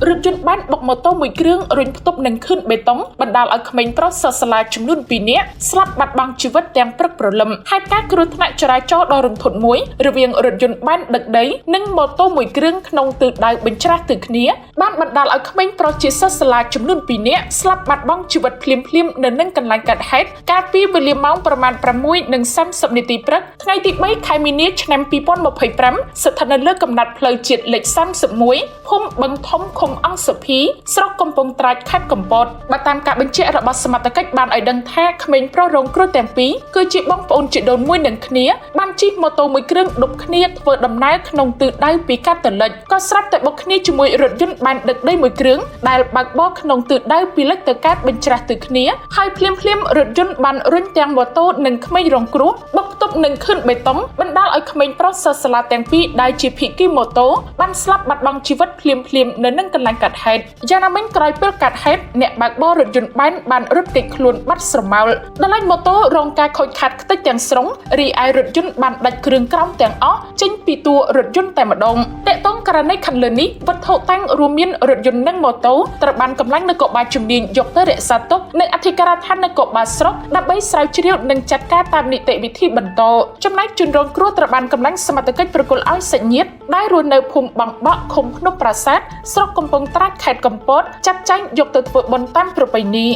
រថយន្តបានបុកម៉ូតូមួយគ្រឿងរុញផ្ទប់នឹងខឿនបេតុងបណ្ដាលឲ្យក្មេងប្រុសសិស្សសាលាចំនួន2នាក់ស្លាប់បាត់បង់ជីវិតទាំងព្រឹកព្រលឹមហេតុការណ៍គ្រោះថ្នាក់ចរាចរណ៍ដ៏រន្ធត់មួយរវាងរថយន្តបានដឹកដីនិងម៉ូតូមួយគ្រឿងក្នុងទិសដៅបញ្ច្រាស់ទិសគ្នាបានបណ្ដាលឲ្យក្មេងប្រុសជាសិស្សសាលាចំនួន2នាក់ស្លាប់បាត់បង់ជីវិតភ្លាមៗនៅនឹងកន្លែងកើតហេតុកាលពីវេលាម៉ោងប្រមាណ6:30នាទីព្រឹកថ្ងៃទី3ខែមីនាឆ្នាំ2025ស្ថិតនៅលើកំណាត់ផ្លូវជាតិលេខ31ភូមិបឹងធំឃុំអង្គសុភីស្រុកកំពង់ត្រាចខេត្តកំពតបើតាមការបញ្ជាក់របស់សមត្ថកិច្ចបានឲ្យដឹងថាក្មេងប្រុសរងគ្រោះទាំងពីរគឺជាបងប្អូនជីដូនមួយនឹងគ្នាបានជិះម៉ូតូមួយគ្រឿងដប់គ្នាធ្វើដំណើរក្នុងទិសដៅពីកាតលិចក៏ស្រាប់តែបុកគ្នាជាមួយរថយន្តបានដឹកដីមួយគ្រឿងដែលបើកបរក្នុងទិសដៅពីលិចទៅកើតបញ្ច្រាស់ទិសគ្នាហើយភ្លាមៗរថយន្តបានរុញទាំងម៉ូតូនិងក្មេងរងគ្រោះបុកផ្ទប់នឹងខឿនបេតុងបណ្ដាលឲ្យក្មេងប្រុសសិស្សសាលាទាំងពីរដែលជាភិក្ខីម៉ូតូបានស្លាប់បាត់បង់ជីវិតភ្លាមៗនៅនឹងកន្លែងកើតហេតុយ៉ាងណាមិញក្រោយពេលកើតហេតុអ្នកបើកបររថយន្តបែនបានរត់គេចខ្លួនបាត់ស្រមោលដល់ឡែកម៉ូតូរងការខូចខាតខ្ទេចទាំងស្រុងរីឯរថយន្តបានដាច់គ្រឿងក្រោមទាំងអស់ចេញពីតួរថយន្តតែម្ដងតកតងករណីខាងលើនេះវត្ថុតាំងរួមមានរថយន្តនិងម៉ូតូត្រូវបានកម្លាំងនគរបាលជំនាញយកទៅរក្សាទុកនៅអធិការដ្ឋាននគរបាលស្រុកដើម្បីស្រាវជ្រាវនិងចាត់ការតាមនីតិវិធីបន្តចំណែកជនរងគ្រោះត្រូវបានកម្លាំងសមត្ថកិច្ចប្រគល់ឲ្យសាច់ញាតិដែលរស់នៅភូមិបង់បក់ឃុំភ្នំប្រាសាទស្រុកកំពង់ត្រាចខេត្តកំពតចាត់ចែងយកទៅធ្វើបុណ្យតាមប្រពៃណី។